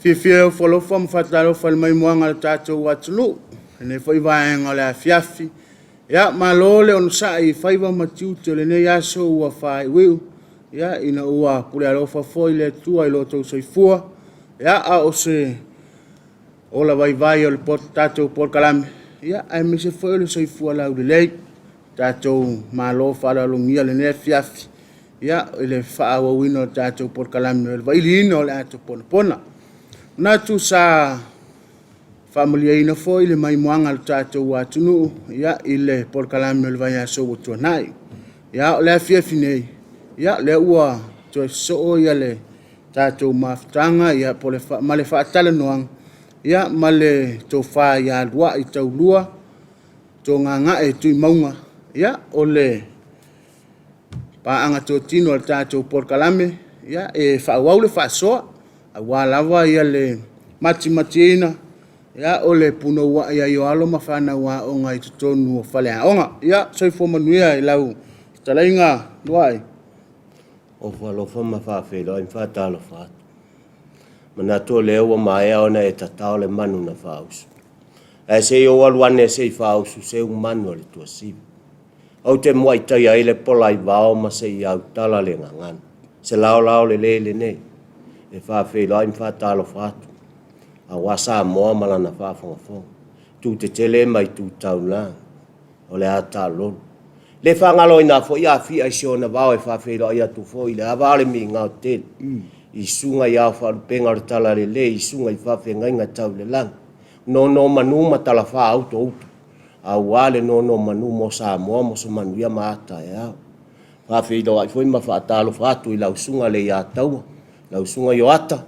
Fiafia e ofo alofa ma faatalofa i le maimoaga a le tatou atunuu i lenei foi vaega o le afiafi. Ia, malo le onosai i faiva ma tiute o lenei aso ua faaiuiu, ia, ina ua pule alofa foi le Atua i lo outou soifua, ia, a o se ola vaivai o le tatou polokalame, ia, aemaise foi o le soifua laulelei. Tatou malo faaaloalogia lenei afiafi, ia, i le faaauauina o le tatou polokalame o le vailiina o le ato ponapona. E manatu sa faamalieina foi le maimoaga a le tatou atunuu, ia, i le polokalame o le vaiaso ua tuanai. Ia, o le afiafi nei, ia, lea ua toe sosoo ia le tatou mafutaga, ia, po le ma le faatalanoaga, ia, ma le tofa ia Luai Taulua Togagae Tuimauga, ia, o le paaga totino a le tatou polokalame, ia, e faaauau le faasoa, aua lava ia le matimatiina, ia, o le punouai ai o alo ma fanau aoga i totonu o faleaoga. Ia, soifua manuia i lau fetalaiga Luai. Ofo alofa ma faafeiloai ma faatalofa atu. Manatu o lea ua maea ona e tatao le manu na faausu. Ae se i ou alu ane se i faausu seu manu a le tuasivi. Ou te muai taia ai le pola i vao ma se i autala le gagana. Se laolao lelei lenei e faafeiloai ma faatalofa atu aua Samoa ma lana faafogafoga. Itu tetele ma itu taulaga, o le a taalolo. Le faagaloina foi Afia i si ona vao e faafeiloai atu foi i le ava o le migao tele i susuga i ao faalupega o le Talalelei, i susuga i faafeagaiga tau i le lagi, nonomanu ma talafa autouto, aua le nonomanu mo Samoa mo se manuia ma a taeao. Faafeiloai foi ma faatalofa atu i lau susuga Leiataua, lau susuga Ioata,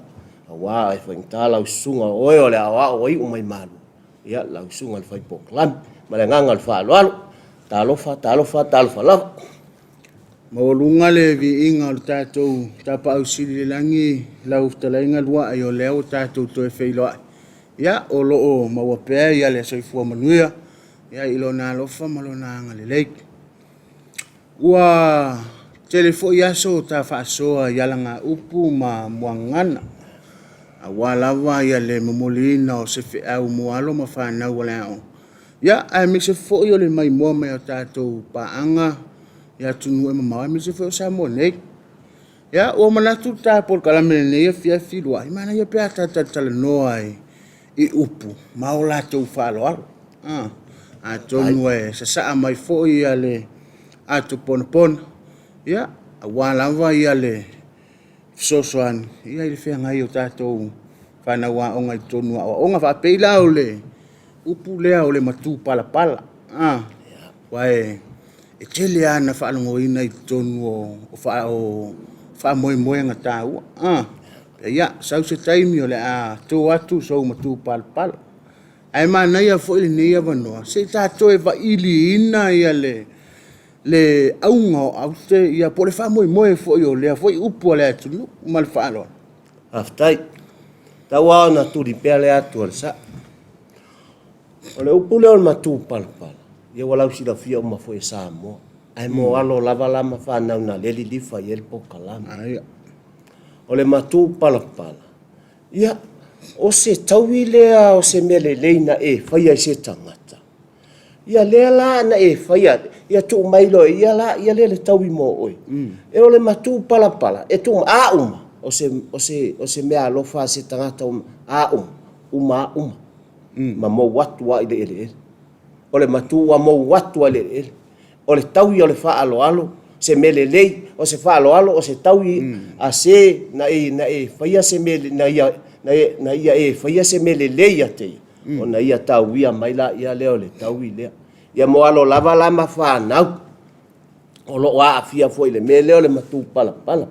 aua e faigata lau susuga o oe o le aoao ua iu mai Malua, ia lau susuga i le fai polokalame. Ma le agaga o le faaaloalo, talofa, talofa, talofa lava. Maualuga le viiga o le tatou Tapaau Sili i le lagi, lau fetalaiga Luai, o lea ua tatou toe feiloai. Ia, o lo o maua pea ia le soifua manuia ia, i Lona alofa ma Lona agalelei. Ua tele foi aso ta faasoa i alagaupu ma muagagana, aua lava ia le momoliina o se feau mo alo ma fanau a le aoga, ia, aemaise foi o le maimoa mai o tatou paaga i atunuu e mamao, aemaise foi o Samoa nei. Ia, ua manatu le ta polokalame i lenei afiafi Luai, manaia pe a ta talatalanoa i upu ma o latou faaaloalo. Atonu e sasaa mai foi ia le ato ponapona, ia, aua lava ia le fesoasoani ia i le feagai o tatou fanau aoga i totonu o aoaoga. Faapei la o le upu lea o le matupalapala, aua e tele lava ina faalogoina i totonu o faamoemoega taua. Ia, sau se taimi o le a to atu sou matupalapala. Ae manaia foi lenei avanoa se i tatou toe vailiina ia le auga o aute ia po o le faamoemoe foi o lea foi upu a le atunuu ma le faaaloalo. Faafetai. Tau lava ona tuli pea le atu a le saa. O le upu lea o le matupalapala, ia ua lausilafia uma foi e Samoa. Ae mo alo lava la ma fanau na le lilifa i ai le polokalame. O le matupalapala, ia, o se taui lea o se mea lelei na e faia i se tagata. Ia lea la na e faia, ia tuu mai loa e ia la, ia lea le taui mo oe. E o le matupalapala, e tuu mai, a uma, o se, o se, o se mea alofa a se tagata, a uma, uma a uma. Ma mou atu lava i le eleele. O le matu ua mou atu lava i le eleele. O le taui o le faaaloalo, se mea lelei, o se faaaloalo, o se taui a se na e, na e faia se mea, na ia, na e, na ia e faia se mea lelei ia te ia, ona ia tauia mai laia lea o le taui lea. Ia mo alo lava la ma fanau o lo o aafia foi i le mea lea o le matupalapala.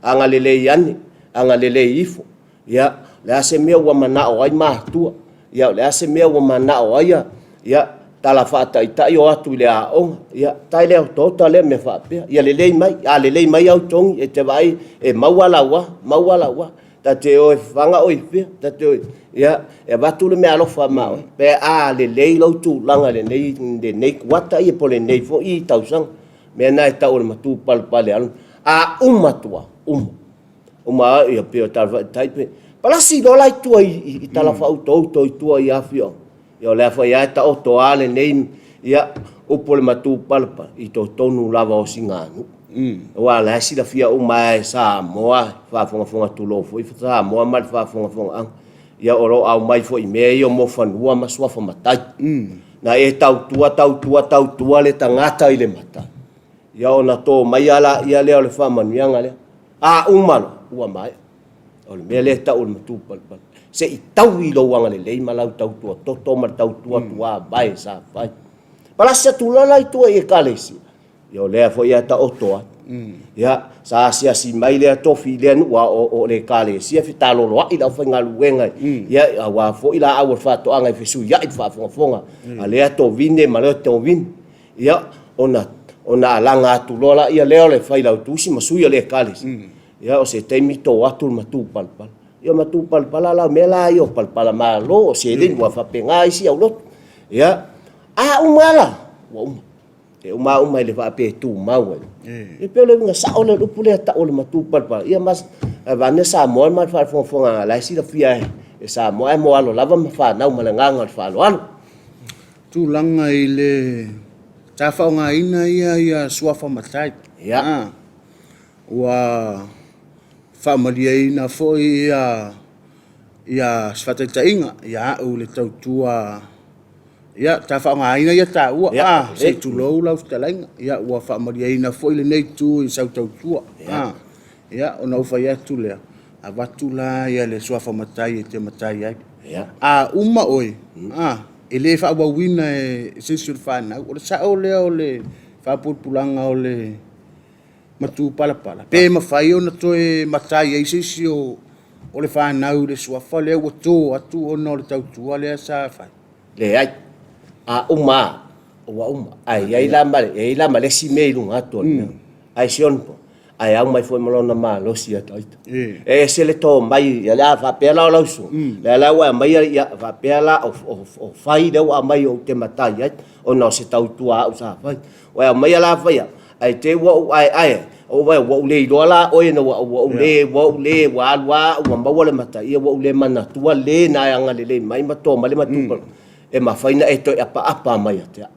Agalelei ane, agalelei ifo. Ia, o le a se mea ua manao ai matua? Ia, o le a se mea ua manao ai ia, ia tala faataitai o atu i le aoga? Ia, tai lea otaota lea mea faapea. Ia lelei mai, a lelei mai au togi, e te vaai e maua lau a, maua lau a. Ta te o e fafaga oe i fea, ta te o e, ia, e avatu le meaalofa ma oe, pe a lelei lou tulaga i lenei, lenei kuata ia po o lenei foi tausaga. Mea lena e tau o le matupalepale, a uma atu lava, uma. Uma ia pei o tala faataitai pe. Palasi loa la i tua i tala faautouto i tua i afioaga. Ia o lea foi lava e taoto lava lenei ia upu o le matupalapala i totonu lava o Siganuu. Aua o la e silafia uma lava e Samoa, faafogafoga tulou foi Samoa ma le faafogafogaaga. Ia o lo o aumai foi mea ia mo fanua ma suafa matai. Na e tautua, tautua, tautua le tagata i le matai, ia ona to mai lava laia lea o le faamanuiaga lea. A uma loa, ua maea. O le mea lea e tau o le matupalapala. Se i tau i lou agalelei ma lau tautua toto ma le tautua tuavae sa fai. Palasi atu loa la i tua i Ekalesia, ia o lea foi e taoto ai. Ia, sa asiasi mai lea tofi i lea nuu, a o le Ekalesia e fetaloloai le aufaigaluega, ia, aua foi laau o le faatoaga e fesuiai le faafogafoga a lea tovine ma lea tovine. Ia, ona, ona alaga atu loa laia lea o le failautusi ma sui o le Ekalesia. Ia, o se taimi to atu le matupalapala. Ia, matupalapala la, o mea la ia o palapala malo, o seleni, ua faapena isi aulotu. Ia, a uma la, ua uma. E uma uma e le faapea e tumau ai. E pei o le uiga sao lea o le upu lea e tau o le matupalapala. Ia ma vaeane Samoa ma le faafogafoga la e silafia e Samoa ae mo alo lava ma fanau ma le agaga o le faaaloalo. Tulaga i le sa faaaogaina ia suafa matai. Ia. Ua faamalieina foi ia se faataitaiga ia au i le tautua ia sa faaaogaina ia taua a se i tulou lau fetalaiga ia ua faamalieina foi lenei itu i sau tautua a ia ona ou fai atu lea avatu la ia le suafa matai e te matai ai a uma oe a e le faaauauina e se isi o le fanau o le sao lea o le faapulapulaga o le matupalapala pe mafai ona toe matai ai se isi o le fanau i le suafa lea ua to atu ona o le tautua lea sa fai? Leai. A uma lava, ua uma. Ae i ai la ma le, e i ai la ma le isi mea i luga atu o le mea. Ae si ona po, ae au mai foi ma lona malosi ia ita. E ese le to mai, ia le a faapea la o lau susuga, lea la ua e aumaia, ia faapea la o fai lea ua aumai ou te matai ai, ona o se tautua au sa fai. Ua e aumaia la fai au, ae te i ua ou aeae ai, ua ou le iloa la oe ina ua ou le, ua ou le, ua alu lava au ua maua le matai, ia ua ou le manatua le na e agalelei mai ma to mai le matupa, e mafai ona e toe apaapa mai ia te au.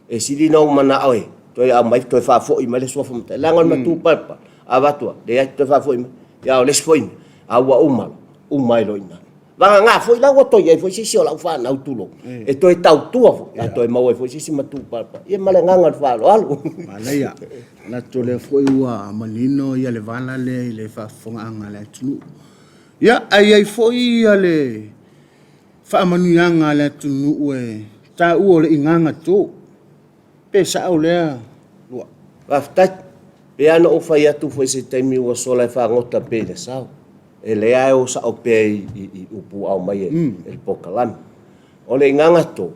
E sili ona ou manao e toe aumai toe faafoi mai le suafa matai, leaga o le matupalapala, avatu lava, leai, toe faafoi mai. Ia a o le isi foi mea, a ua uma loa, uma ai loa i ina. Vagana foi la ua toe i ai foi se isi o lau fanau, tulou, e toe tautua foi, a toe maua ai foi se isi matupalapala. Ia ma le agaga o le faaaloalo. Manaia. Manatu o lea foi ua manino ia le vala lea i le faafofogaaga a le atunuu. Ia, ae i ai foi ia le faamanuiaga a le atunuu e taua o le igaga to. Pe sao lea Lua? Faafetai. Pei lava ona ou fai atu foi i se taimi ua sola e fagota pea i le sao. E lea e o sao pea i upu ua aumai e le polokalame. O le igaga to,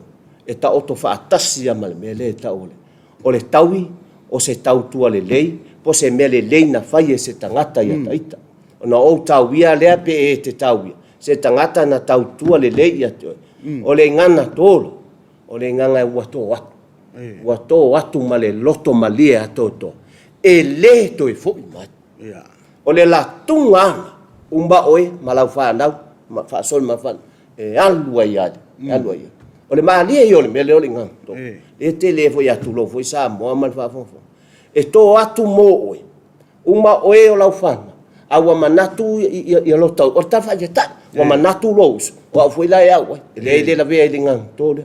e taoto faatasi lava ma le mea lea e tau o le, o le taui o se tautua lelei po o se mea lelei na fai e se tagata ia ita. Ona ou tauia lea pe e te tauia se tagata na tautua lelei ia te oe. O le igana to la, o le igaga ua to atu. Ua to atu ma le loto malie atoatoa, e le toe foi mai. O le latuga ana, uma oe ma lau fanau, ma faasolo ma fanau, e alu ai lava, e alu ai lava. O le malie ia o le mea lea o le igaga to. E tele foi ia tulou foi Samoa ma le faafogafoga. E to atu mo oe, uma oe o lau fanau, a ua manatu ia lota, o le tala faataitai, ua manatu lou uso, o au foi la e au ai, e leai le lavea i le igaga to lea.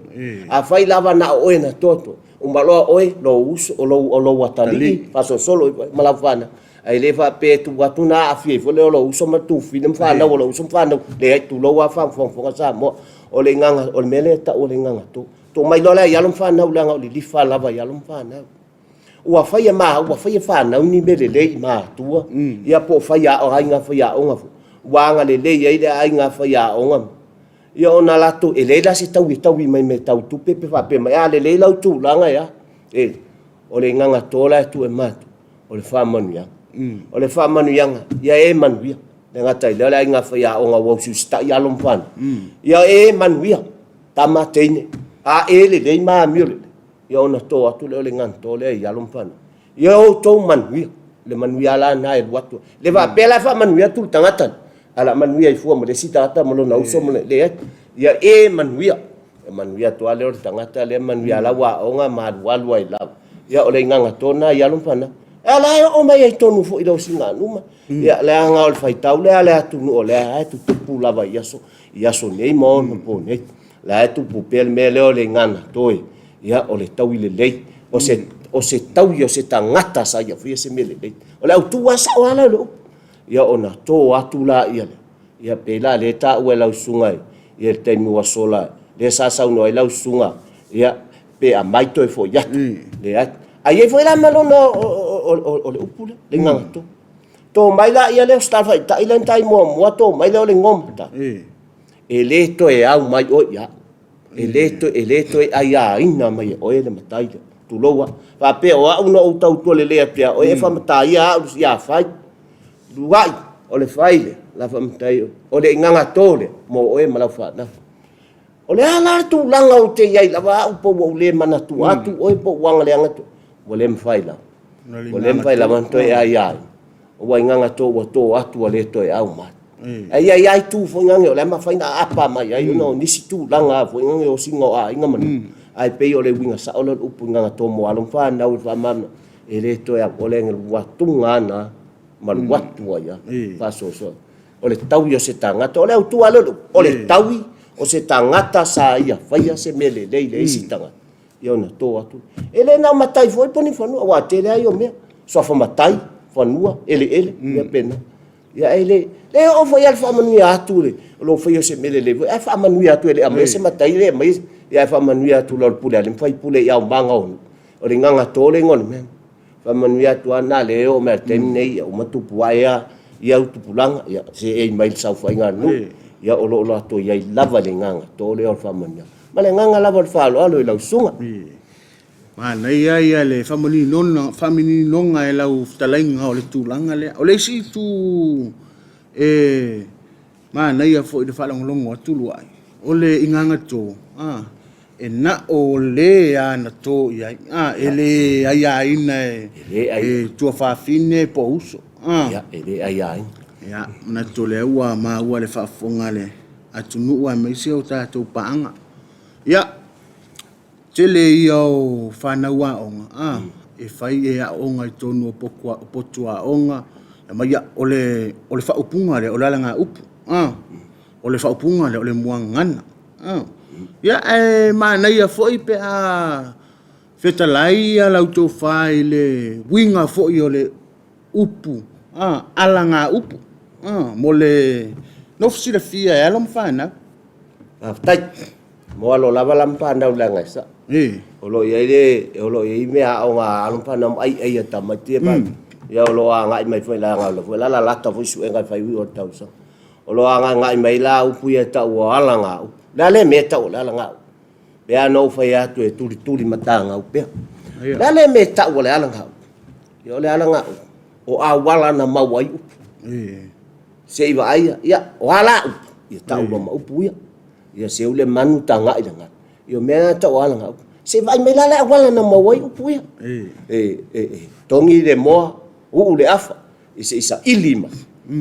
Afai lava na o oe na to atu ai, Uma loa oe, lou uso, o lou, o lou atalii, faasolosolo ifo ai ma lau fanau. Ae le faapea e tuu atu na aafia ai foi lea o lou uso ma le tufine ma fanau o lou uso ma fanau. Leai, tulou lava faafogafoga Samoa. O le igaga, o le mea lea e tau o le igaga to. Tuu mai loa la i alo ma fanau leaga o lilifa lava i alo ma fanau. Ua fai e ma, ua fai e fanau ni mea lelei i matua, ia po o fai a, o aiga faiaoga foi. Ua agalelei ai le aiga faiaoga. Ia ona latou, e leai la se taui e taui mai mea tau tupe pe faapea mai, a lelei lau tulaga e a? E, o le igaga to la e tuu e matou, o le faamanuiaga. O le faamanuiaga, ia e manuia. Le gata i lea o le aiga faiaoga ua usiusitai alo ma fanau. Ia e manuia, tama, teine, a e lelei ma amio lelei, ia ona to atu lea o le igaga to lea i alo ma fanau. Ia outou manuia, le manuia la lena e alu atu. Le faapea la e faamanuia atu le tagata, Ae o le a manuia ai fua ma le isi tagata ma lona uso ma le, leai. Ia e manuia. E manuia atu lava lea o le tagata lea manuia lau aoga ma alualu ai lava. Ia o le igaga to lena i alo ma fanau. Ae o la e oo mai ai tonu foi i le osigaluga. Ia leaga o le faitau lea a le atunuu o lea e tutupu lava i aso, i aso nei ma onapo nei. O la e tupu pea le mea lea o le igana toe, ia o le taui lelei. O se, o se taui o se tagata sa ia faia se mea lelei. O le autu lava sao lava la o le upu. Ia ona to atu laia lea. Ia pei la lea e taua e lau susuga i le taimi ua sola, lea sa saunoa ai lau susuga, ia pe aumai toe foi atu. Leai. Ae i ai foi la ma lona o le upu lea, le igaga to. To mai laia lea o se talafatai lea na tai muamua, to mai lea o le igoa matai. E le toe au mai oe ia au. E le toe, e le toe aiaina mai e oe le matai lea. Tulou lava. Faapea o au na ou tautua lelei atu ia oe, e faamataia au ia fai. Luai, o le fai lea, la faamatai oe. O le igaga to lea mo oe ma lau fanau. O le a la le tulaga ou te i ai lava au po ua ou le manatua atu oe po ua agaleaga atu, ua le mafai lava. Ua le mafai lava ona toe aiaina. Ua igaga to ua to atu ua le toe au mai. Ae i ai lava itu foi nane o le a mafai ona aapa mai ai ona o nisi tulaga foi nane o osiga o aiga ma nuu. Ae pei o le uiga sao lea o le upu igaga to mo alo ma fanau e faamalamalama e le toe au. O le luatuga lena ma luatu ai lava faasoasoa. O le taui o se tagata, o le autu lava lea o le upu, o le taui o se tagata sa ia faia se mea lelei i le isi tagata, ia ona to atu. E le na o matai foi po o ni fanua, aua e tele lava ia o mea, suafa matai, fanua, eleele, mea faapena. Ia e le, le oo foi lava le faamanuia atu le, o lou faia o se mea lelei foi, ae faamanuia atu e le aumaia se matai, le aumaia se, ia ae faamanuia atu loa i le pule a alii ma faipule i aumaga o nuu. O le igaga to le igoa o le mea. Faamanuia atu lava na lea e oo mai i le taimi lenei, ia uma tupu ae lava ia au tupulaga, ia seei mai i le saofaiga a le nuu, ia o lo o latou i ai lava i le igaga to lea o le faamanuiaga. Ma le agaga lava o le faaaloalo i lau susuga. Manaia ia le faamaninoga e lau fetalaiga o le tulaga lea. O le isi itu e Manaia foi le faalogologo atu Luai, o le igaga to, a, e na o le ana to i ai, a, e le aiaina e, e tuafafine po o uso, a. Ia, e le aiaina. Ia, manatu o lea ua maua le faafofoga a le atunuu aemaise o tatou paaga. Ia, Tele ia o fanau aoga a e fai e aooga i totonu o potu aoga, ma ia o le o le faaupuga lea o le alagaupu a, o le faaupuga lea o le muagagana a. Ia ae manaia foi pe a fetalai ia lau tofa i le uiga foi o le upu a, alagaupu a, mo le nofo silafia e alo ma fanau. Faafetai. Mo alo lava la ma fanau leaga e sao. O lo o i ai le, o lo o i ai mea aoga a alo ma fanau ma aiai a tamaiti ia ma ia o lo o agai mai foi leaga o lea foi la lalata foi suega e fai ui o le tausaga. O lo o agagai mai la upu ia e tau o alagaupu. O le a le mea e tau o le alagaupu? Pei lava ona ou fai atu e tulituli matagau pea. O le a le mea e tau o le alagaupu? Ia o le alagaupu, o auala na maua ai upu. Se i vaaia, ia, o a la upu? Ia tau loa ma upu ia. Ia seu le manu tagai le galu. Ia o mea na tau ala ngau. Se vaai mai la le auala na maua ai upu ia. E, e, e, togi le moa, uu le afa, i se i saili mai.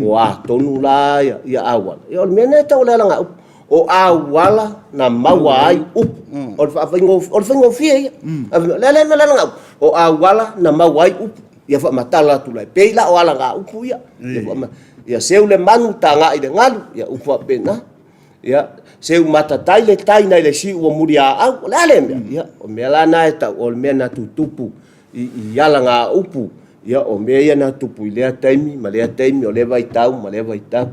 O a tonu la ia, ia auala. Ia o le mea na tau le ala ngau. O auala na maua ai upu. O le faafaigof, o le faigofie ia. Le le le ngau. O auala na maua ai upu. Ia faamatala atu la. Pei la o ala ngā upu ia. Ia faama, ia seu le manu tagai le galu. Ia upu faapena. Ia, seu matatai le tai nai le siu ua muliaau, o le a lea mea? Ia, o mea la na e tau, o le mea na tutupu i, i alagaupu, ia, o mea ia na tupu i lea taimi ma lea taimi, o lea vaitau ma lea vaitau.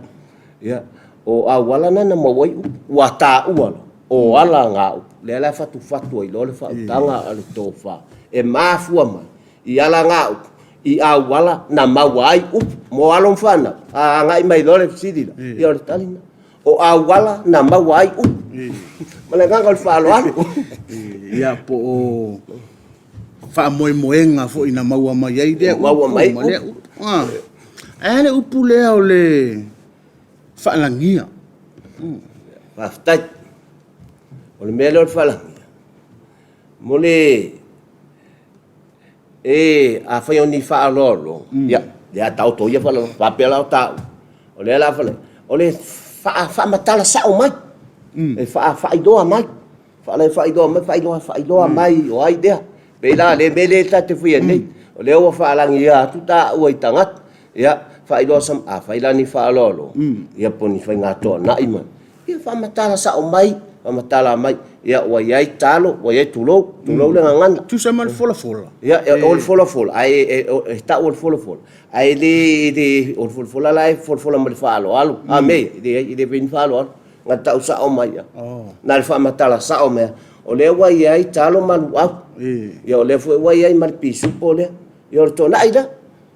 Ia, o auala na na maua ai upu, ua taua loa, o alagaupu. Lea la e fatufatu ai loa le faautaga a le tofa, e mafua mai i alagaupu, i auala na maua ai upu mo alo ma fanau. A agai mai loa le fesili la, ia o le tali lena. O auala na maua ai upu. Ma le agaga o le faaaloalo. Ia, po o faamoemoega foi na maua mai ai lea upu ma lea upu. Ae a le upu lea o le faalagia? Faafetai. O le mea lea o le faalagia, mo le E, afai o ni faaaloaloga, ia, lea taoto ia faaaloaloga, faapea la o taua, o lea la fale, O le faamatala sao mai, e faailoa mai, faailoa mai, faailoa, faailoa mai o ai lea. Pei la le mea lea ta te faia nei, o lea ua faalagia atu taua i tagata, ia, faailoa, afai la ni faaaloalo, ia po o ni faiga toanai ma, ia faamatala sao mai, faamatala mai, ia ua i ai talo, ua i ai tulou, tulou le gagana. Tusa ma le folafola. Ia, o le folafola, ae e tau o le folafola, ae le, le, o le folafola la e folafola ma le faaaloalo. A mea ia, e leai, e le fai ni faaaloalo. Na tau sao mai ia. Na le faamatala sao mai. O lea ua i ai talo ma luau. Ia o lea foi ua i ai ma le pisupo lea. Ia o le toanai la.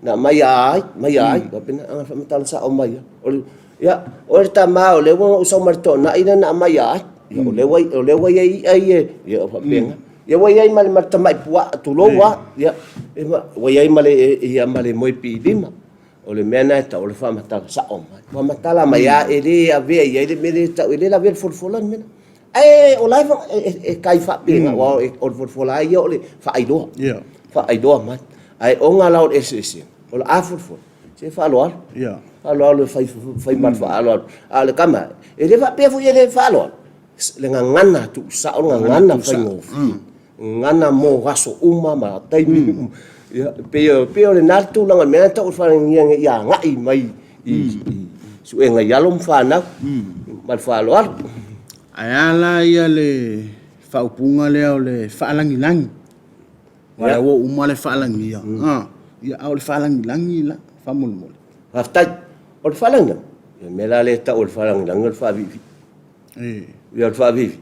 Na mai a ai, mai a ai. Faapena na faamatala sao mai ia. O le, ia, o le tama o lea ua ou sau ma le toanai lea na aumai a ai. Ia o lea ua, o lea ua i ai i'a ia, ia faapena. Ia ua i ai ma le, ma le tamai puaa, tulou lava. Ia, ua i ai ma le, ia ma le moe piilima. O le mea lena e tau o le faamatala sao mai. Faamatala mai lava e le avea i ai le mea lea e tau, e le lavea i le folafola le mea lena. Ae o la e tai faapena, aua o le folafola lava ia o le faailoa, faailoa mai. Ae ona la o le eseesega, o le a folafola, se faaaloalo, faaaloalo e fai ma le faaaloalo. A o le tama, e le faapea foi e le faaaloalo, le gagana tuusao, le gagana faigofie, gagana mo aso uma ma taimi uma. Ia, pei pei o lena le tulaga o le mea lena e tau o le faalagia ina ia agai mai i suega i alo ma fanau ma le faaaloalo. Ae a la ia le faaupuga lea o le faalagilagi? Aua o lea ua uma le faalagia, ia, a o le faalagilagi la, faamolemole. Faafetai. O le faalagilagi, o le mea la lea e tau o le faalagilagi o le faaviivii. Ia o le faaviivii,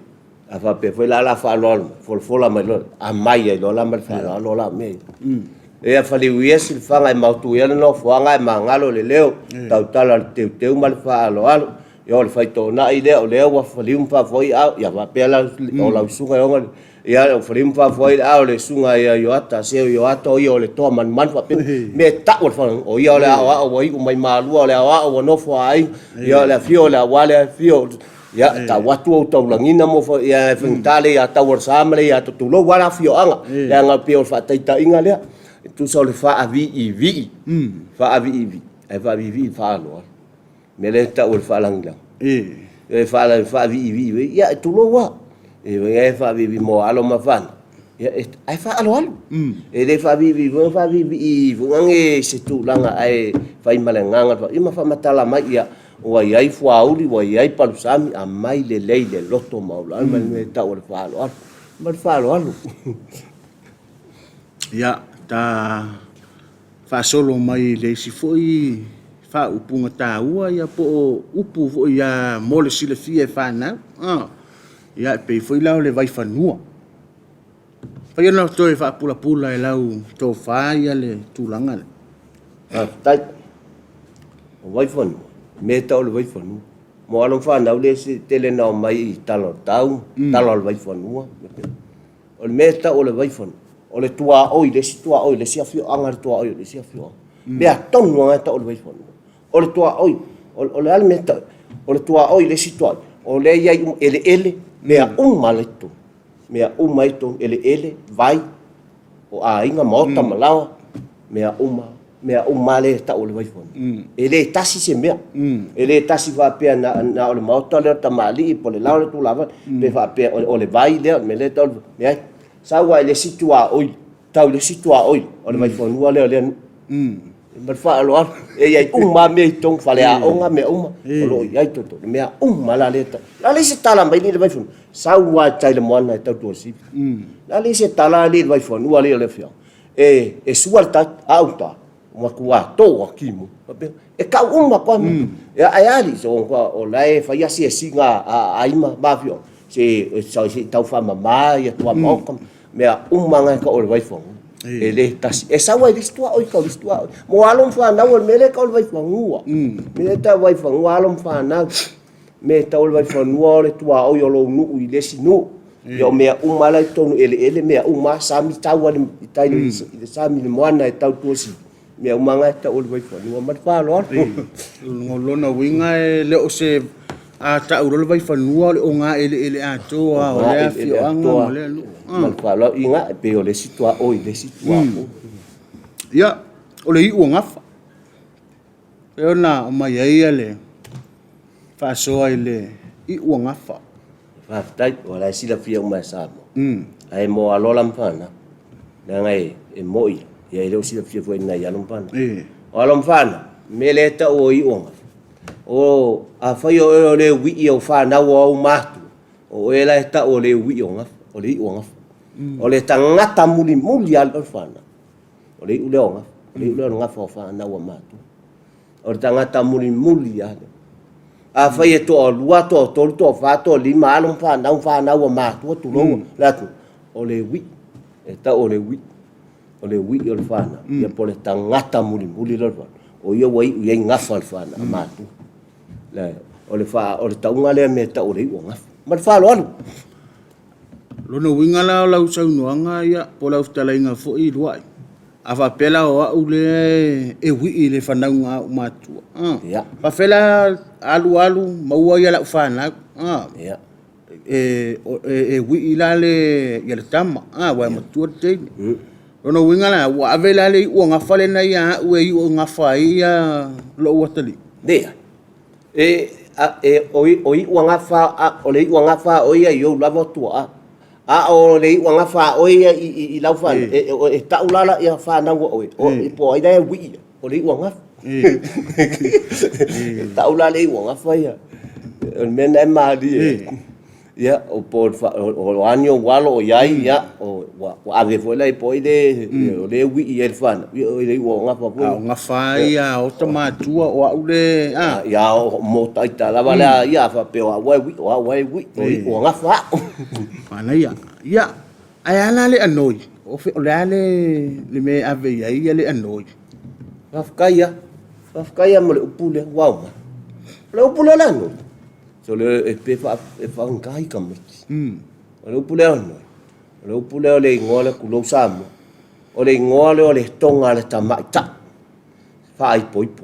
a faapea foi la o le a faaaloalo mai, folafola mai loa, aumai ai loa la ma le faaaloalo la mea ia. Ia faliuia silafaga e maotu ai le nofoaga ae magalo le leo, tautala le teuteu ma le faaaloalo. Ia o le faitoonai lea, o lea ua faliu ma faafoai aao, ia faapea la o lau susuga e ona Ia, o faliu ma faafoai le ao le susuga ia Ioata, se o Ioata o ia o le toa manumanu faapea. Mea e tau o le fale, o ia o le aoao ua iu mai Malua, o le aoao ua nofo a aiga, ia o le afio o le aua le afio. Ia, tau atu ou taulagiina mo ia e faigata le ia Taualesa ma le ia Tulou lava le afioaga. Leaga pei o le faataitaiga lea, e tusa o le faaviivii, faaviivii, ae faaviivii i le faaaloalo. Mea lea e tau o le faalagilagi. E faaviivii, ia tulou lava. E faaviivii mo alo ma fanau, ae faaaloalo. E le faaviivii foi na faaviivii foi na i se tulaga ae fai ma le agaga, ia ma faamatala mai, ia ua i ai fuauli, ua i ai palusami, aumai lelei le loto maualalo ma le mea e tau o le faaaloalo. Ma le faaaloalo. Ia, ta faasolo mai i le isi foi faaupuga taua ia po o upu foi ia mo le silafia e fanau. Ia e pei foi la o le vaifanua. Mafai ona toe faapulapula e lau tofa ia le tulaga lea. Faafetai. O vaifanua, mea e tau o le vaifanua. Mo alo ma fanau lea e tele na omai i tala o le tau, tala o le vaifanua. O le mea e tau o le vaifanua, o le tuaoi i le isi tuaoi i le isi afioaga, le tuaoi o le isi afioaga. Mea tonu lava e tau o le vaifanua. O le tuaoi, o le a le mea e tau, o le tuaoi i le isi tuaoi, o lea e i ai uma eleele, mea uma la e i totonu, mea uma e i totonu, eleele, vai, o aiga, maota ma laoa, mea uma mea uma lea e tau o le vaifanua. E le tasi se mea. E le tasi faapea na o le maota lea o le tamalii po o le laoa lea o le tulāvai, pe faapea o le vai lea, o le mea lea e tau o le... Leai. Sau lava i le isi tuaoi, tau i le isi tuaoi, o le vaifanua lea o lea nuu. Ma le faaaloalo. E i ai uma lava mea i totonu, faleaoga, mea uma, o lo o i ai i totonu. Mea uma la lea e tau. O le a le isi tala mai alii le vaifanua? Sau lava i tai i le moana e tau Tuasivi. O le a le isi tala alii le vaifanua alii o le afioaga? E sua le tai, a uta, matua to a kimo. E kau uma koa mea. Ia ae ali, so o la e fai asiasiga a aiga ma afioaga, se se i tau faamama ia tuamaota, mea uma na e tau o le vaifanua. E le tasi. E sau ai le isi tuaoi tau le isi tuaoi. Mo alo ma fanau o le mea lea e tau o le vaifanua. Mea lea e tau o le vaifanua, alo ma fanau. Mea e tau o le vaifanua o le tuaoi o lou nuu i le isi nuu. Ia o mea uma la i totonu eleele, mea uma, sami tau lava i tai i le sami i le moana e tau Tuasivi, mea uma na e tau o le vaifanua. Ma le faaaloalo. O lona uiga e le o se a tau loa le vaifanua o le ogaeleele atoa o lea afioaga ma lea nuu. Ma le faaaloalo. Ina, e pei o le isi tuaoi i le isi tuaoi. Ia, o le iu o gafa. E pei ona aumai ai le faasoa i le iuagafa. Faafetai, ua la e silafia uma e Samoa. Ae mo alo la ma fanau, leaga e moi, ia e le o silafia foi e nai alo ma fanau. O alo ma fanau, mea lea e tau o iuagafa, o afai o oe o le uii o fanau o au matua, o oe la e tau o le uii o gafa, o le iuagafa. O le tagata mulimuli lava o le fanau, o le iu lea o gafa, o le iu lea o le gafa o fanau a matua. O le tagata mulimuli lava lea. Afai e toalua, toatolu, toafa, toalima, alo ma fanau, fanau a matua, tulou le atunuu, o le uii, e tau o le uii, o le uii o le fanau, ia po o le tagata mulimuli lea o le fanau, o ia ua iu i ai gafa o le fanau a matua. O le, o le tauga lea mea e tau o le iu o gafa. Ma le faaaloalo. Lona uiga la o lau saunoaga ia, po o lau fetalaiga foi Luai, a faapea la o au lea e wii i le fanauga a ou matua, faapefea la alu alu maua ia lau fanau, e wii la le tama, aua e matua le teine. Lona uiga la, ua ave la le iuagafa lena ia au e iugafa ai ia lou atalii? Leai. E, a, e, o, o iuagafa, a, o le iuagafa a oe ia i ou lava tuaa. A o le iuagafa a oe ia i, i, i lau fanau, e, e, e tau la la ia fanau a oe, o, e, po o ai la e wii ia, o le iuagafa. E tau la le iuagafa ia. O le mea lena e malie. Ia, o po o a ni ou alo o i ai, ia, o, ua, ua ave foi la i po o ai le, o le wii i ai le fanau, ia, o le iu o gafa foi. A o gafa ai a ota matua o au le, a. Ia, o mo taita lava lea, ia, a faapea o au e wii, o au e wii, o iu o gafa au. Manaia. Ia, ae a la le anoi? O fe, o le a le, le mea e ave i ai ia le anoi? Faafetai lava. Faafetai lava mo le upu lea ua aumai. O le upu lea o le anoi. So le e pe fa e faigata i tamaiti. O le upu lea o le o le upu lea o le igoa lea tulou Samoa. O le igoa lea o le toga a le tamaitai faaipoipo.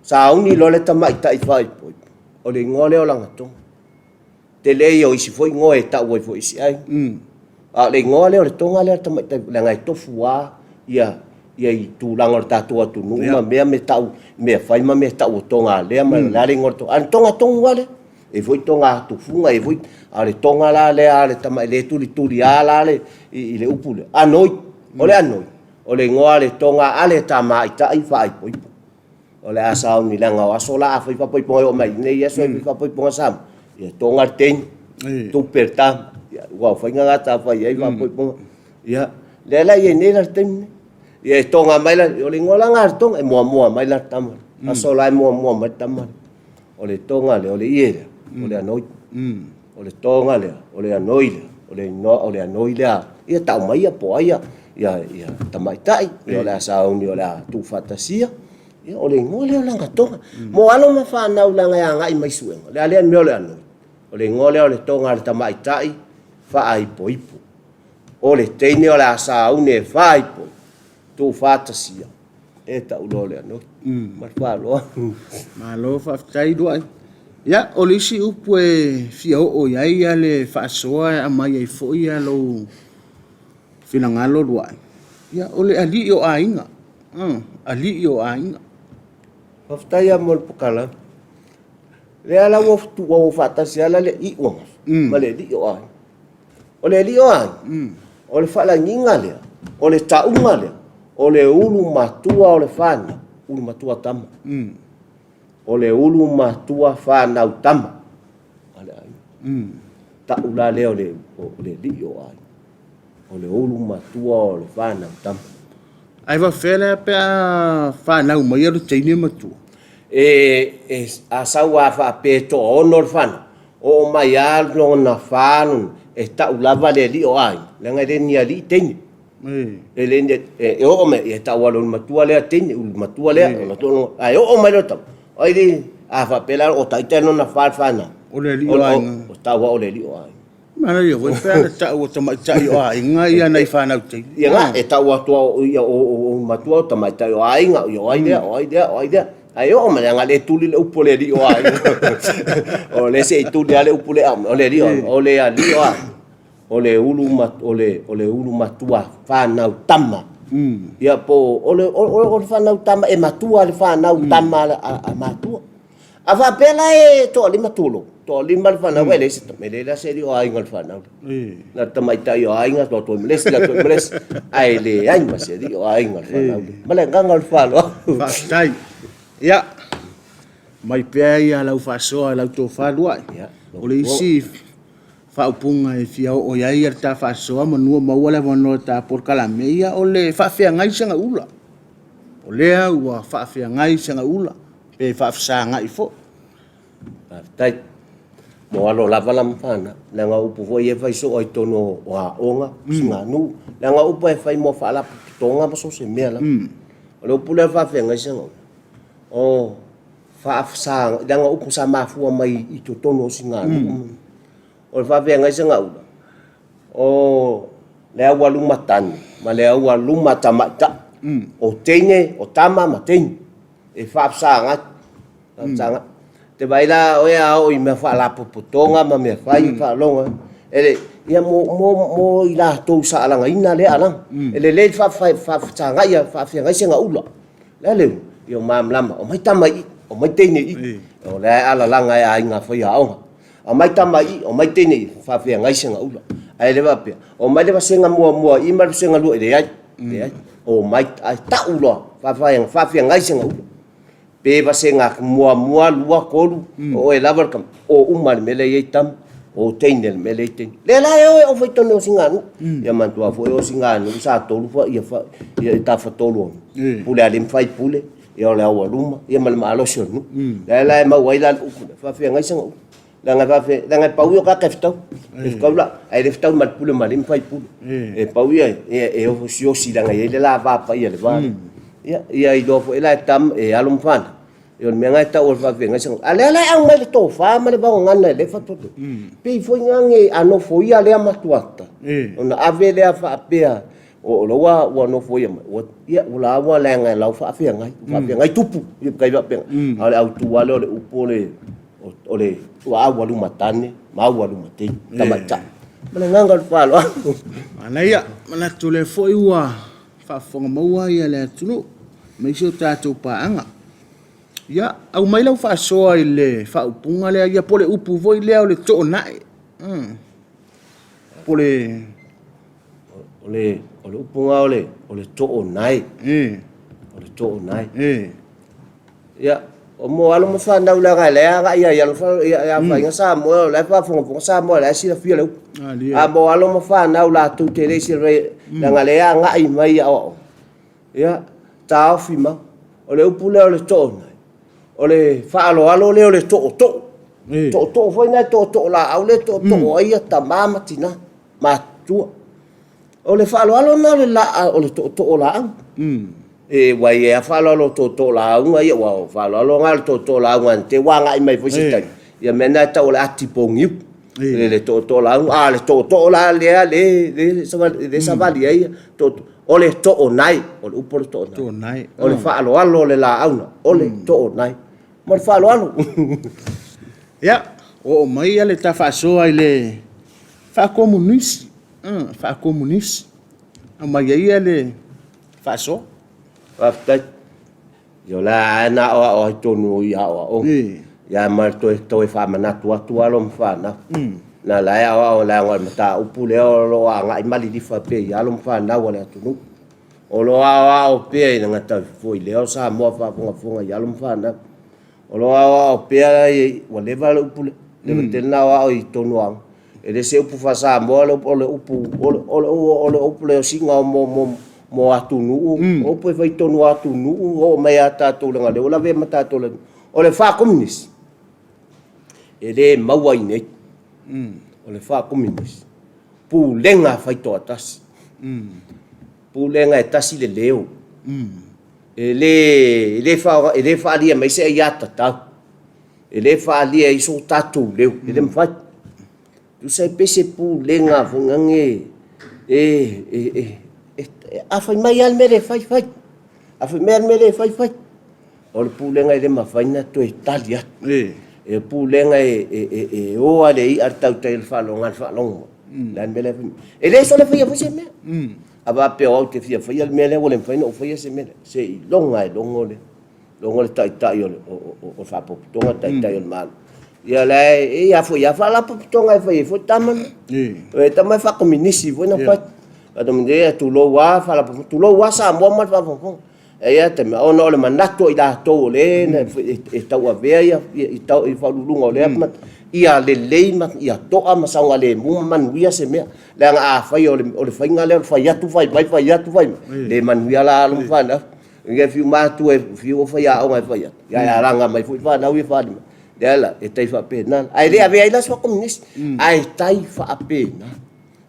Sauni loa le tamaitai faaipoipo, o le igoa lea o lana toga. Tele ia o isi foi igoa e tau ai foi i isi aiga. A o le igoa lea o le toga lea a le tamaitai, leaga e tofu lava ia ia i tulaga o le tatou atunuu ma mea ma tau mea fai ma mea tau o toga a lea ma le a le igoa o le toga. A o le toga tonu lava lea. E i ai foi toga atufuga, e i ai foi, a o le toga la lea a le tamai le tulituli lava la le i le upu lea, anoi. O le anoi, o le igoa o le toga a le tamaitai faaipoipo. O le a sauni leaga o aso la a fai faapoipoga e oo mai i nei aso e fai faapoipoga Samoa, ia toga le teine, tupe le tama. Ia aua o faiga na sa fai ai faapoipoga. Ia, lea la e i ai nei la le taimi lenei. Ia e toga mai la, o le igoa la lena o le toga, e muamua mai la le tama. Aso la e muamua mai le tama lea. O le toga lea, o le ie lea, o le anoi. O le toga lea, o le anoi lea, o le igoa o le anoi lea, ia tau mai ia po o ai ia, ia, ia tamaitai, ia o le a sauni o le a tuufaatasia, ia o le igoa lea o lana toga. Mo alo ma fanau leaga e agai mai suega, o le a lea mea o le anoi? O le igoa lea o le toga a le tamaitai faaipoipo. O le teine o le a sauni e faaipoipo, tuufaatasia, e tau loa o le anoi. Ma le faaaloalo. Malo faafetai Luai. Ia, o le isi upu e fia oo i ai le faasoa e aumai ai foi lou finagalo Luai, ia, o le alii o aiga. Alii o aiga. Faafetai lava mo le pokalamu. Lea la ua ua faatasi lava la le iu ma le alii o aiga. O le alii o aiga, o le faalagiga lea, o le tauga lea, o le ulu matua o le fanau, ulu matua tama. O le ulu matua fanau tama a le aiga. Tau la lea o le, o le alii o aiga. O le ulu matua o le fanau tama. Ae faafefea la pe a fanau mai le teine matua? E, e, a sau a faapea e toaono le fanau, oo mai lava lona fa lona, e tau lava le alii o aiga, leaga e le ni alii teine. E le ni, e oo mai, e tau lava o le ulu matua lea teine, ulu matua lea, ae oo mai loa le tama, ai le, a faapea la o ita lona fa le fanau. O le alii o aiga. O tau lava o le alii o aiga. Manaia foi pe ana tau o tamaitai o aiga ia nai fanau teine. Ia na, e tau atu au ia o matua o tamaitai o aiga, ia o ai lea, o ai lea, o ai lea. Ae oo mai leaga le tuli le upu o le alii o aiga. O le se i tuli lava le upu lea, o le alii o aiga, o le alii o aiga, o le ulu ma, o le, o le ulu matua fanau tama. Ia po o le, o, o le fanau tama e matua le fanau tama a, a matua. A faapea la e toalima tulou, toalima le fanau ae leai se tama, e leai la se alii o aiga o le fanau lea. Na o le tamaitai o aiga atu atu ai ma le isi, atu ai ma le isi, ae leai ma se alii o aiga o le fanau lea. Ma le agaga o le faaaloalo. Faafetai. Ia, aumai pea ia lau faasoa i lau tofa Luai. O le isi faaupuga e fia oo i ai le ta faasoa manu o maua le avanoa i le ta polokalame, ia o le faafeagai segaula. O lea ua faafeagai segaula pe faafesagai foi. Faafetai. Mo alo lava la ma fanau, leaga o upu foi ia e fai soo ai i totonu o aoga, siganuu, leaga o upu e fai mo faalapotopotoga ma so o se mea lava. O le upu lea faafeagai segaula, o faafesagai, leaga o upu sa mafua mai i totonu o siganuu. O le faafeagai segaula, o le aualuma tane ma le aualuma tamaitai, o teine, o tama ma teine e faafesagai, faafesagai. E te vaai la oe a oo i mea faalapotopotoga ma mea fai faalogo e le ia mo mo mo i latou sa alagaina lea alaga. E lelei le faafesagai faafeagai segaula. Le a le uiga? Ia malamalama, omai tama i i, omai teine i i. O lea e alalaga e aiga faiaoga. Aumai tama i i, omai teine i i, faafeagai segaula. Ae le faapea, omai le vasega muamua i i ma le vasega lua i, leai, leai. Omai, ae tau loa, faafeagai segaula. Pe vasega muamua, lua, tolu, o oe lava le tama, o uma i le mea lea e i ai tama, o teine i le mea lea e i ai teine. Lea la e o e ofa i totonu o siganuu. Ia manatua foi o siganuu sa tolu ia tafatolu o pule a alii ma faipule, ia o le aualuma, ia ma le malosi o le nuu. Lea la e maua ai la le upu lea, faafeagai segaula. Leaga e faafeagai, leaga e pau ia o tagata e fetau. E fetau la, ae le fetau ma le pule ma alii ma faipule. E pau ia e osiosi leaga e i ai le la vapaia i le va lea. Ia, ia iloa foi la e tama, e alo ma fanau, ia o le mea lena e tau o le faafeagai segaula. A o lea la e aumai le tofa ma le vaogagana i lea faatoatoa, pei foi lea a nofoia lea matuata, ona ave lea faapea, o la ua ua nofoia mai, ua, ia, ua la ua leaga e lau faafeagai, faafeagai tupu, ia tai faapena. A o le autu lava lea o le upu o le, o le ua aualuma tane ma aualuma teine, tamaitai. Ma le agaga o le faaaloalo. Manaia, manatu o lea foi ua faafofoga maua ia le atunuu, aemaise o tatou paaga. Ia, aumai lau faasoa i le faaupuga lea, ia po o le upu foi lea o le toonai. Po o le... O le, o le upu lena o le, o le toonai. O le toonai. Ia, o mo alo ma fanau leaga o lea e agai lava i alo ma fanau, ia e afaina Samoa, o la e faafogafoga Samoa o la e silafia le upu. A mo alo ma fanau latou te le i silafia, leaga o lea e agai mai i aoaoga, ia, taofi mau. O le upu lea o le toonai, o le faaaloalo lea o le tootoo. Tootoo foi lena e tootoo laau lea e tootoo ai tama ma tina matutua. O le faaaloalo lena o le laa o le tootoo o laau. E aua e i ai lava faaaloalo o tootoo lauga ia, aua o faaaloalo lena o le tootoo lauga na te i ua agai mai foi se taimi, ia mea na e tau o le ati pogiu, le tootoo lauga. A o le tootoo la lea lea savali ai, o le toonai, o le upu o le toonai. O le faaaloalo o le laau, o le toonai. Ma le faaaloalo. Ia, oo mai le ta faasoa i le faakomunisi, faakomunisi. Aumai ai le faasoa. Faafetai. Ia o la e na aoao ai tonu i aoaoga. Ia ma le toe toe faamanatu atu alo ma fanau. Na la e aoao leaga o le mataupu lea o lo o agai ma lilifa pea i alo ma fanau a le atunuu. O lo o aoao pea i le gata foi lea o Samoa faafogafoga i alo ma fanau. O lo o aoao pea ua leva le upu lea, leva tele na aoao i totonu o aoga. E le se upu faa-Samoa le upu, o le upu, o le, o le, o le upu lea o siga mo, mo, mo atunuu, o upu e fai i totonu o atunuu, oo mai ia tatou leaga o lea ua lavea ma tatou le O le faa-Komunisi, e le maua i inei. O le faa-Komunisi, pulega faitoatasi. Pulega e tasi le leo. E le, e le, faaaoga, e le faaalia mai se aiatatau. E le faaalia ai so tatou leo, e le mafai. Tusa e pei se pulega foi nane e, a fai mai lava le mea lea e fai, fai. A fai mai lava le mea lea e fai, fai. O le pulega e le mafai ona toe tali atu. E pulega e o lava i le i'a le tautai o le faalogo a le faalogo. O le a le mea la e fai mai? E le soona faia foi se mea. A faapea o au ou te fia faia le mea lea ua le mafai ona ou faia se mea lea, seiloga e logo le. Logo le taitai o le o le Faalapotopotoga, taitai o le Malo. Ia la e ia foi ia Faalapotopotoga e fai ai foi tama na. E tama e faakominisi foi na fai. Faatominisi tulou a Faalapotopotoga, tulou a Samoa ma le faafogafoga. E i ai taimi, ona o le manatu o i latou o lea e tauavea ia faauluuluga o lea ia lelei ma ia toa ma saogalemu ma manuia se mea. Leaga afai o le faiga lea o le fai atu fai mai, fai atu fai mai, le manuia la alo ma fanau. Ia fiu matua e fiu o faiaoga e fai atu, ia ae alaga mai foi fanau ia faaali mai. Lea la, e tai faapena. Ae le avea ai la se faakominisi, ae tai faapena.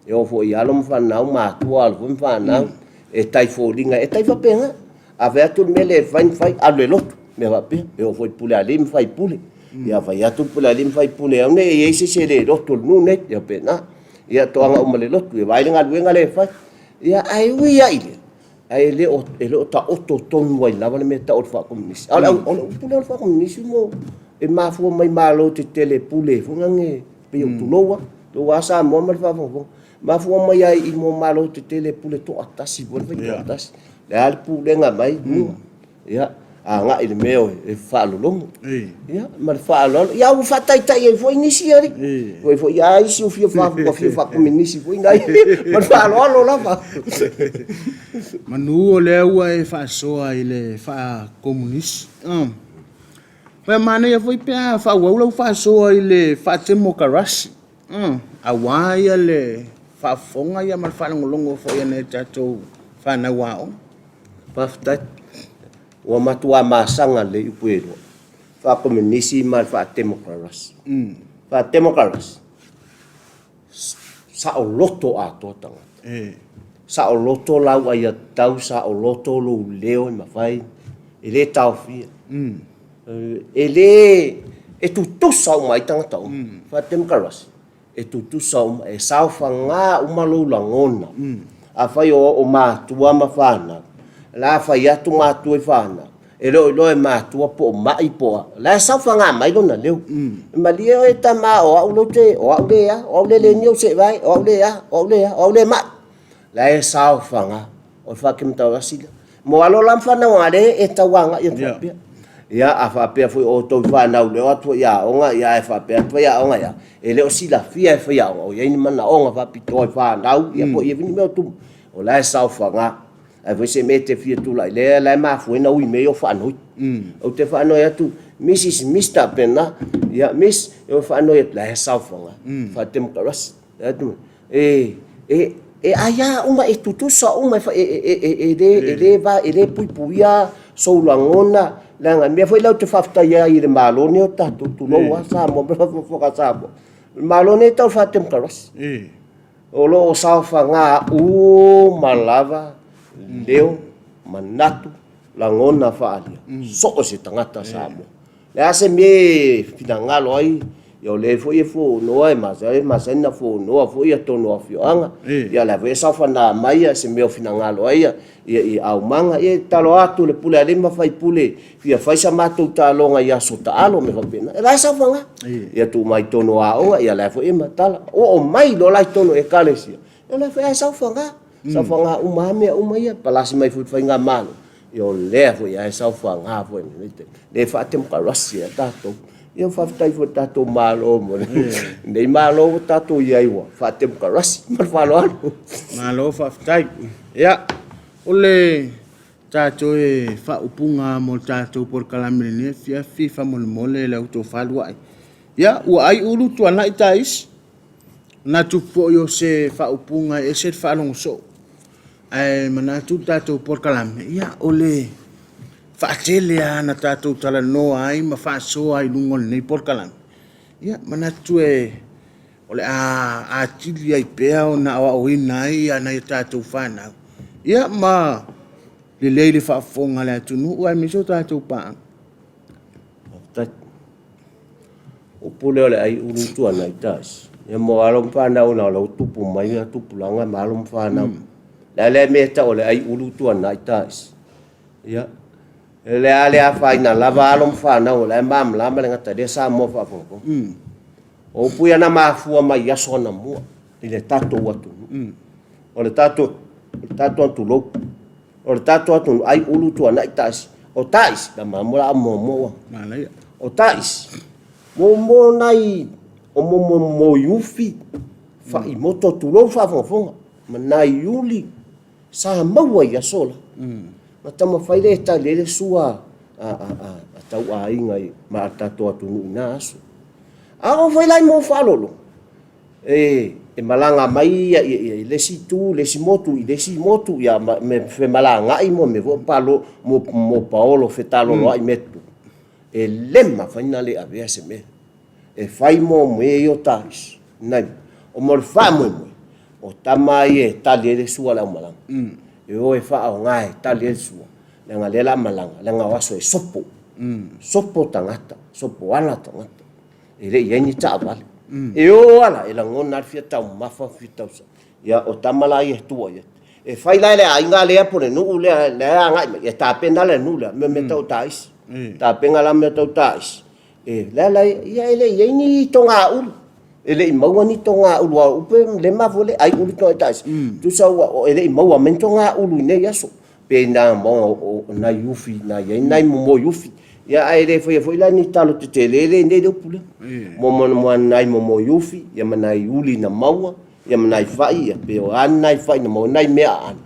E oo foi i alo ma fanau, matua alo foi ma fanau, e tai foliga, e tai faapena. A fai atu le mea lea e fai na fai, alu i le lotu, mea faapea. E oo foi i pule a alii ma faipule. Ia fai atu le pule a alii ma faipule, aua ne i i ai se isi e le lotu o le nuu nei, ia faapena. Ia toaga uma i le lotu, ia vaai le galuega lea e fai. Ia ae ui lava i lea, ae le o, e le o taoto tonu ai lava le mea e tau o le faakomunisi. A o le, o le upu lea o le faakomunisi mo, e mafua mai Malo tetele e pule foi lea pei o tulou lava, tulou lava Samoa ma le faafogafoga. Mafua mai lava i mo Malo tetele e pule toatasi foi le faitoatasi. O le a le pulega mai luga, ia, agai i le mea e faalologo. Ia, ma le faaaloalo. Ia, ua faataitai ai foi nisi alii. Ua foi lava isi ua fia faakominisi foi nai. Ma le faaaloalo lava. Manu o lea ua e faasoa i le faakomunisi. Pe manaia foi pe a faaauau lau faasoa i le faatemokarasi, aua ia le faafofoga ia ma le faalogologo foi a nai a tatou fanau aoga. Faafetai. Ua matua masaga lelei upu e lua, faakomunisi ma le faatemokarasi. Faatemokarasi, saoloto atoa tagata. Saoloto lau aiatatau, saoloto lou leo e mafai, e le taofia. E le, e tutusa uma ai tagata uma. Faatemokarasi, e tutusa uma, e saofaga uma lou lagona. Afai o matua ma fanau, o le a fai atu matua i fanau, e le o iloa e matua po o mai po o a, o la e saofaga mai lona leo. Malie oe tama o au lea ou te, o au lea a, o au lea e le niu seevae, o au lea a, o au lea a, o au lea e mai. O la e saofaga, o le faakematauasi lea. Mo alo la ma fanau a lea e tau agai atu faapea. Ia, a faapea foi o outou fanau le o atu foi i aoga, ia ae faapea atu faiaoga ia, e le o silafia e faiaoga o i ai ni manaoga faapitoa i fanau, ia po o i ai foi ni mea o tumu. O la e saofaga. Ae foi se mea e te fia tulai, lea la e mafua ai ona ui mea ia o faanoi. Ou te faanoi atu, Mrs. Mister pena, ia Miss, e faanoi atu, la e saofaga, faatemokarasi. E, e, e aia uma, e tutusa uma, e, e, e, e, le, e, le, va, e le puipuia sou lagona, leaga mea foi lea ou te faafetai ai i le Malo nei o tatou, tulou lava Samoa ma le faafogafoga a Samoa. O le Malo nei e tau faatemokarasi. O lo o saofaga uma lava leo, manatu, lagona faaalia, so o se tagata Samoa. Le a se mea e finagalo ai, ia o lea foi e fonoa e masani, e masani na fonoa foi ia tonu o afioaga. Ia la foi e saofana mai ia se mea o finagalo ai ia, ia i aumaga. Ia e tatalo atu le pule a alii ma faipule fia fai sa matou taaloga i aso taalo mea faapena. Ia la e saofana. Ia tuu mai tonu o aoga, ia la foi e matala. Oo mai loa la i tonu o ekalesia, ia la foi e saofana. Saofaga uma lava mea uma ia, palasi mai foi i le faigamalo, ia o lea foi lava e saofaga foi i lenei taimi. Le faatemokarasi ai tatou. Ia faafetai foi i le tatou Malo mo lenei Malo ua tatou i ai ua faatemokarasi. Ma le faaaloalo. Malo faafetai. Ia, o le tatou e faaupuga mo le tatou polokalame i lenei afiafi faamolemole le autofaluai. Ia, ua ai ulu tuanai taisi. Manatu foi o se faaupuga e ese le faalogo soo. Ae manatu le tatou polokalame, ia o le faatele lava na tatou talanoa ai ma faasoa ai i luga o lenei polokalame. Ia manatu e o le a atili ai pea ona aoaoina ai nai a tatou fanau, ia ma lelei le faafofoga a le atunuu aemaise o tatou paaga. Faafetai. Upu lea o le ai ulu tuanai tasi. Ia mo alo ma fanau na o lea ua tupu mai ia tupulaga ma alo ma fanau. Le a lea mea e tau o le ai ulu tuanai tasi. Ia, e le a le afaina lava alo ma fanau o la e malamalama le gata lea Samoa faafogafoga. O upu ia na mafua mai i aso anamua i le tatou atunuu. O le tatou, o le tatou tulou. O le tatou atunuu, ai ulu tuanai tasi. O ta'isi, la ma mo la mo mo. O ta'isi, mo mo nai o mo mo mo iufi fa'i moto tulou faafogafoga ma nai uli sa maua i aso la. Na taumafai lea e tali ai le sua a tauaiga ma a tatou atunuu i na aso. A oo foi la i mo faalolo, e malaga mai ia i le isi itu, le isi motu i le isi motu, ia ma femalagaai mo mea foi palo, mo paolo fetaloloai mea tutupu. E le mafai ona le avea se mea e fai mo mea ia o taisi. Nai, o mo le faamoemoe, o tama ia e tali ai le sua a le aumalaga. E o e faaaoga e tali ai le sua, leaga lea la malaga, leaga o aso e sopo. Sopo tagata, sopo ala tagata. E le i ai ni taavale. E o ala, e lagona lava le fia taumafa, fia tausa. Ia, o tama la ia e tua i ai. E fai la e le aiga lea po o le nuu lea e agai mai, e tapena le nuu lea, mea tau taisi. Tapena la mea tau taisi. E le ala ia e le i ai ni togaulu. E le i maua ni togaulu a upe le mafua le ai ulu toga taisi. Tusa ua e le i maua mai ni togaulu i nei aso. Pe na o nai ufi na i ai nai momoi ufi. Ia ae le faia foi la ni talo tetele le nei le upu lea. Mo mo nai momoi ufi ia ma nai uli na maua ia ma nai fai ia pe o a ni nai fai na maua nai mea aano.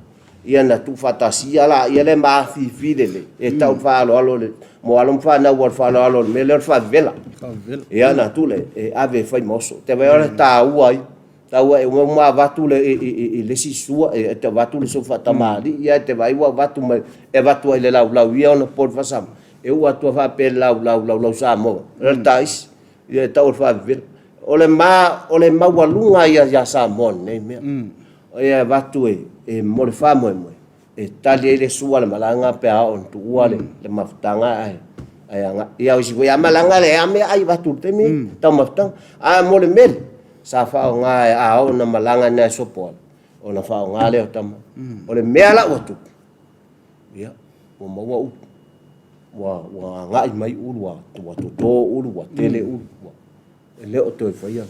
Ia na tuufaatasia la ia le mafifi lelei e tau faaaloalo le mo alo ma fanau ua faaaloalo le mea lea o le faavela. Ia na tuu le e ave e fai ma oso. Te vaai o le taua ai. Taua e uma uma avatu le i le isi sua e te avatu le sua faatamalii ia e te vaai ua avatu mai e avatu ai le laulau ia ona po le faasama. E uu atu faapea le laulau laulau Samoa. O le taisi. Ia e tau o le faavevela. O le ma, o le maualuga ia ia Samoa lenei mea. O ia e avatu e, e mo le faamoemoe, e tali ai le sua le malaga pe a oo ina tuua le, le mafutaga ae, ae agai. Ia o isi foi lava malaga e leai lava mea ai avatu i le taimi mm. taumafataga. Ae mo le meli, sa faaaoga a oo ina malaga ina e sopo ala, ona faaaoga lea o tama. O le mea la ua tupu, ia, ua maua ulu. Ua, ua agai mai ulu, ua, ua toto ulu, ua tele ulu. Ua, e le o toe faia.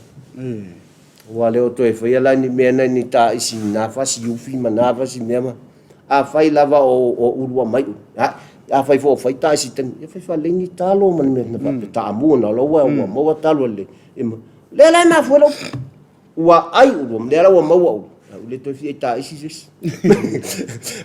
Ua le o toe faia la ni mea nei ni taisi na fasi ufi ma na fasi mea ma. Afai lava o, o ulu ua mai ulu. A, afai foi o fai taisi taimi, ia fai faalelei ni talo ma ni mea na faapea taamu na loa ua maua talo lelei. Ia ma, lea la e mafua lau Ua ai ulu, lea la ua maua ulu. Ua le toe fia i taisi se isi.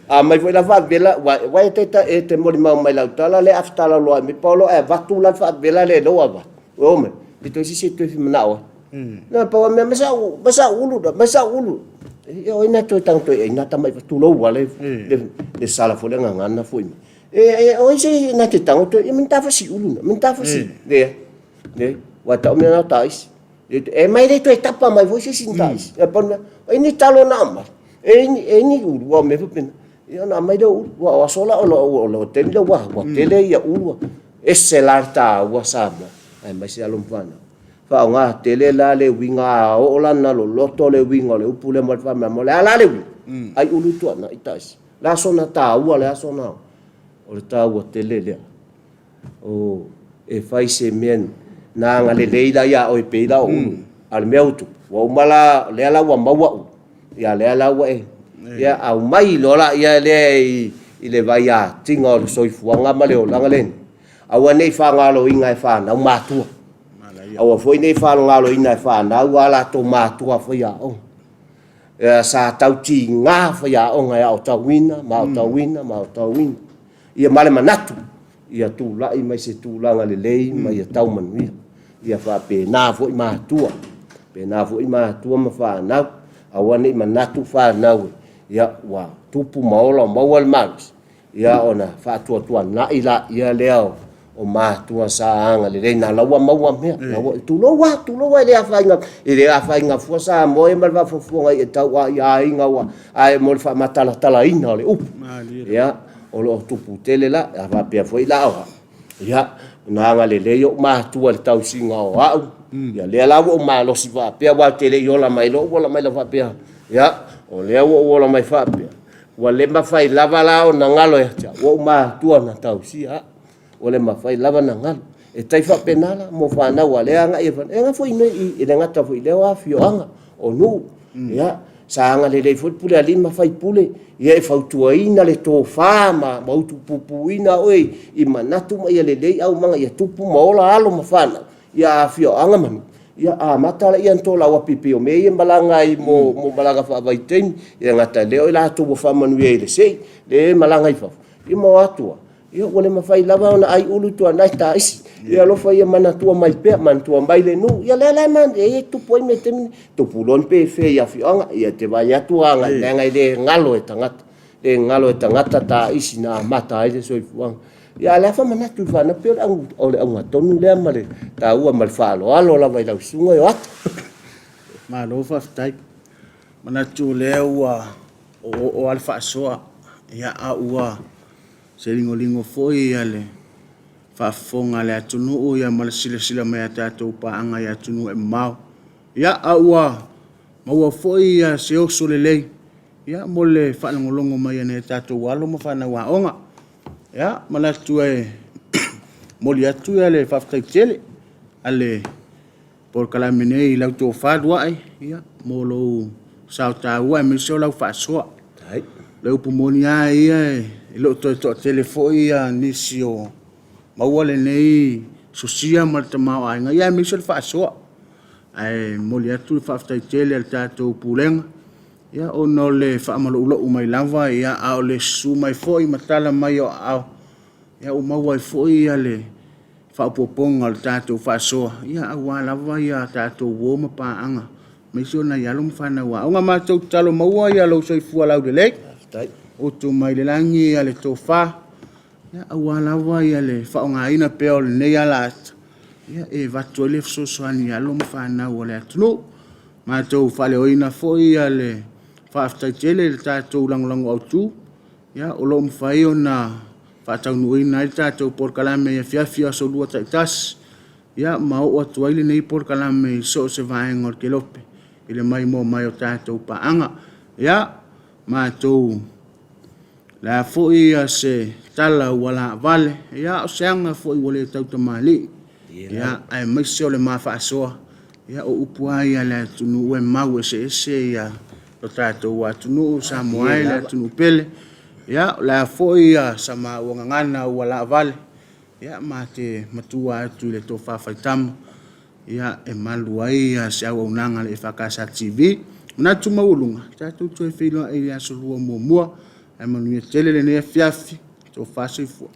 A mai foi la faavela, ua e te, e te molimau mai lau tala lea a fetalaloai mai, paolo ae avatu la le faavela lea i lou avatu. Ua o mai, le toe sisi e toe fia manao ai. Na pau a mea, mai sau, mai sau ulu, mai sau ulu. E o ai na toe tago toe ai na tama i tulou a le, le, le sala foi le gagana foi mai. E, e, o ai se na te tago toe, e mani tafasi ulu na, mani tafasi. Lea, lea, ua tau mea na taisi. E mai le toe tapa mai foi se isi taisi. E pau mea, e ni talo na aumai. E ni, e ni ulu, ua mea faapena. Ia ona aumai lea o ulu. Ua o aso la o lo, o lo taimi lea ua, ua tele ia ulu. Ese la le taua Samoa, aemaise alo ma fanau. Faaaoga tele la le uiga a oo la na loloto le uiga o le upu lea mo le faamalamalama. O le a la le uiga? Ai ulu tuanai taisi. Le aso na taua, le aso na, o le taua tele lea. O, e fai se mea na agalelei la ia oe pei la o ulu. A o le mea ua tupu, ua uma la, lea la ua maua ulu, ia lea la ua e, ia aumai loa la ia lea i, i le vaiatiga o le soifuaga ma le olaga lenei, aua ne i faagaloina e fanau matua. Aua foi ne i faagaloina e fanau a latou matua faiaoga. Ia, sa tautiga faiaoga e aotauina ma aotauina ma aotauina. Ia ma le manatu, ia tulai mai se tulaga lelei ma ia tau manuia. Ia faapena foi matua, pena foi matua ma fanau, aua ne i manatu fanau ia ua tupu ma ola maua le malosi, ia ona faatuatuanai laia lea o matua sa agalelei na la ua maua mea. La ua, tulou a, tulou a, e le afaina, e le afaina fua Samoa ia ma le faafofoga i e tau a i aiga ua, ae mo le faamatalatalaina o le upu. Ia, o lo o tupu tele la, a faapea foi la o au, ia, na agalelei ou matua i le tausiga o au, ia lea la ua ou malosi faapea, aua ou te le i ola mai loa ou ola mai loa faapea, ia, o lea ua ou ola mai faapea, ua le mafai lava la ona galo ia te au, ua ou matua na tausia au. Ua le mafai lava na galo. E tai faapena la mo fanau a lea agai e fanau. E foi nei i le gata foi i lea afioaga o nuu. Ia, Sa agalelei foi le pule a alii ma faipule, ia e fautuaina le tofa ma utupupuina oe i manatu ma ia lelei aumaga ia tupu ma ola alo ma fanau, ia afioaga ma nuu, ia amata laia ona tolauapi e pei o mea ia e malaga ai mo malaga faavaitaimi. E le gata i lea o i latou ua faamanuia i le sei, lea e malaga i fafo, ia ma o atu lava, ia ua le mafai lava ona ai ulu tuanai taisi. Ia alofa ia manatua mai pea, manatua mai le nuu. Ia lea la e tupu ai mea i le taimi lenei, tupu loa ni pefe i afioaga, ia e te vaai atu agai, leaga e le galo e tagata, e le galo e tagata taisi na amata ai le soifuaga. Ia a o le a faamanatu i fanau, pei o le auga tonu lea ma le taua ma le faaaloalo lava i lau susuga Ioata. Malo faafetai. Manatu o lea ua oooo lava le faasoa, ia a ua se ligoligo foi le faafofoga a le atunuu ma le silasila mai a tatou paaga i atunuu e mamao. Ia, a ua maua foi se oso lelei mo le faalogologo mai a nai o tatou alo ma fanau aoga. Ia, manatu e momoli atu le faafetai tele a le polokalame nei i lau tofa Luai mo lou sao taua aemaise o lau faasoa. O le upu moni lava ia, e le o toe toatele foi nisi o maua lenei sosia ma le tamaoaiga, aemaise o le faasoa. Ae momoli atu le faafetai tele a le tatou Pulega ona o le faamaloulou mai lava, a o le susu mai foi ma tala mai o aao, ua maua ai foi le faaopoopoga o le tatou faasoa aua lava tatou uo ma paaga, aemaise o nai alo ma fanau aoga. Matou te tatalo maua lou soifua laulelei, utu mai le lagi le tofa, aua lava le faaaogaina pea o lenei alaata e avatu ai le fesoasoani i alo ma fanau a le atunuu. Matou te faaleoina foi le faafetai tele i le tatou lagolago autu o lo o mafai ona faataunuuina ai le tatou polokalame i afiafi o aso Lua taitasi, ma oo atu ai lenei polokalame i so o se vaega o le kelope i le maimoa mai o tatou paaga. Ia, matou, o le a foi se tala ua laavale, a o se aga foi ua le tautamalii, aemaise o le ma faasoa, o upu lava ia a le atunuu, e mau eseese lo tatou atunuu, Samoa e le atunuu pele. Ia, o le a foi sa maua gagana ua laavale, ia ma te matua atu i le tofa faitama e malu ai se auaunaga a le EFKS TV. Manatu maualuga, tatou toe feiloai i le aso Lua muamua, ae manuia tele lenei afiafi. Tofa soifua.